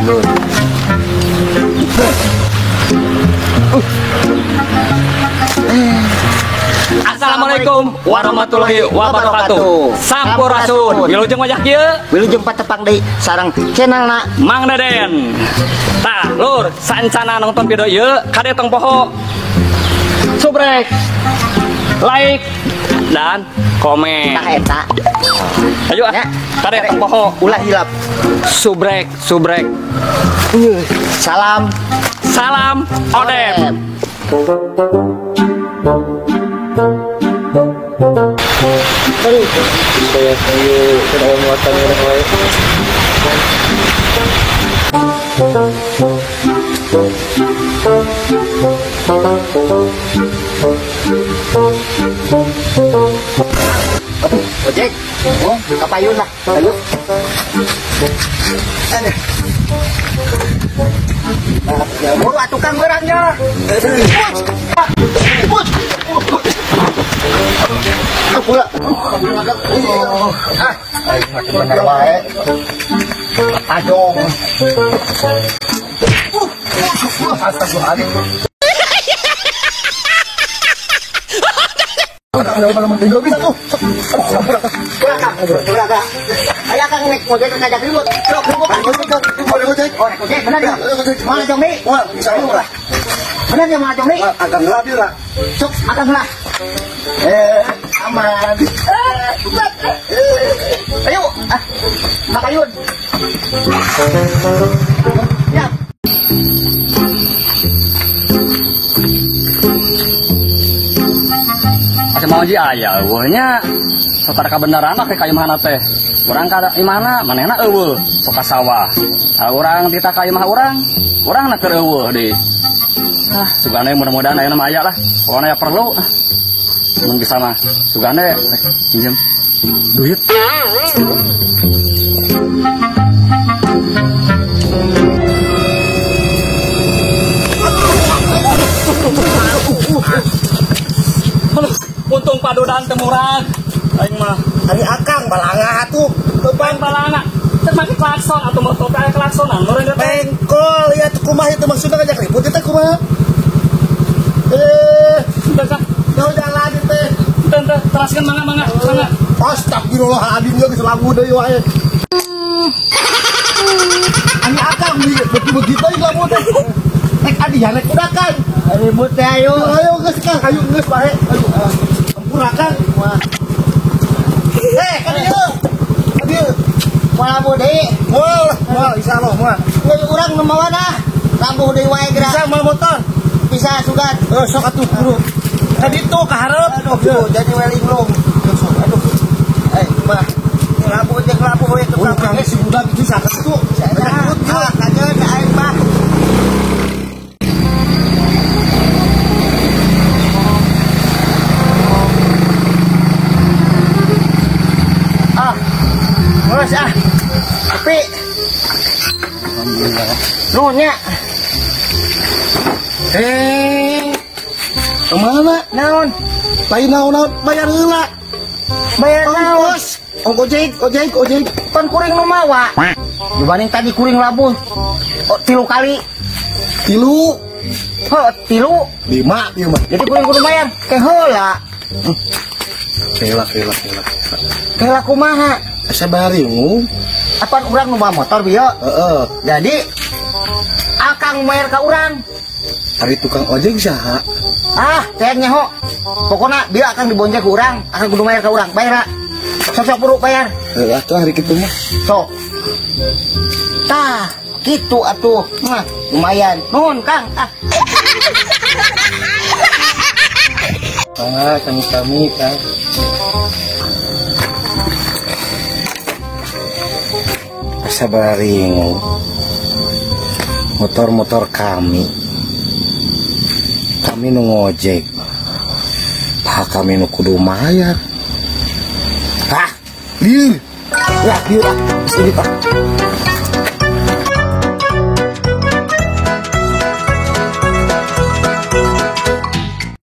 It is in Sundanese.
Lur. Assalamualaikum warahmatullahi wabarakatuh. Sampurasun. Wilujeng wajah kieu. Wilujeng patepang deui sareng channelna Mang Deden. Tah, lur, saencana nonton video ieu kade tong poho. Subrek, like dan komen. Tah eta. Ayo ah. Kade tong poho. Ulah hilap. Subrek, subrek. Salam. Salam Odep. Aduh, saya kieu kada muatan urang wae. Aduh, ojek. Oh, kapayun lah. Ayo. Aduh. Ya, buru atuh Kang beurangnya. Pula. Ah, aing mah bener wae. Adong. Astagfirullahaladzim. Aya Kang nek ojek ngajak ribut. Ribut. Oh, nek ojek bener ya? Mana jong deui? Wah, bisa lah. Bener ya mana jong deui? Akang lah lah. Sok akang lah. Aman. Ayo, ah, makayun. Ya. Asa mau ji aya eueuh nya. Sok ada kabenaran mah ka imahna teh. Urang ka imahna manehna eueuh, sok ka sawah. Urang titah ka imah urang, urang na keur eueuh deui. Ah, sugane mudah-mudahan ayeuna mah aya lah. Pokona ya perlu. Mun bisa mah sugane pinjam duit. Untung padudan temurag. Aing mah ari akang balanga atuh. Teupan balanga. Teu make klakson atuh motor teh klaksonan meureun teh. Bengkol ya tuh kumaha itu maksudna ngajak ribut teh kumaha? Teu kah? Jauh jalan teh. Teu teu teraskeun mangga mangga mangga. Astagfirullahaladzim geus lagu deui wae. Ani akang begitu ieu lagu teh. Rek adian rek udakan. Ribut teh ayo. Ayo geus Kang, ayo geus bae. Ayo. Ampura Kang. Kan ieu. Kan ieu. Moal labuh deui. Moal, moal insyaallah moal. Geus urang nu mawa dah. Labuh deui wae geura. Bisa moal motor. Bisa sugan. Sok atuh buru. Ka ditu ka hareup. Aduh, jadi welinglung. Aduh. Mah. Labuh jeung labuh we tukang. Kang si budak itu sakit tuh. Ah, kajeun aing mah. Ah. Geus ah. Tapi alhamdulillah. Nuhun nya. Kemana? Naon? Lain naon bayar heula. Bayar naon? Ojek, ojek, ojek. Pan kuring nu mawa. Dibanding tadi kuring labuh. Oh, 3 kali. Tilu. Heuh, 3. 5 ieu mah. Jadi kuring kudu bayar ke heula. Kela, kela, kela. Kela kumaha? Asa baringung. Apan urang nu mawa motor bieu? Heeh. Jadi akang bayar ka urang. Ari tukang ojek saha? Ah, teh nyaho. Pokona bieu akang dibonceng ku urang, akang kudu bayar ka urang. Bayar. Sok-sok buru bayar. Heeh, atuh hari kitu mah. Sok. Tah, kitu atuh. Mah, lumayan. Nuhun, Kang. Ah. Ah, kami-kami, Kang. Asa baringung. Motor-motor kami. Kami nu ngojek. Tah kami nu kudu mayar. Ah, liur. Ya, liur ah. Sini, Pak.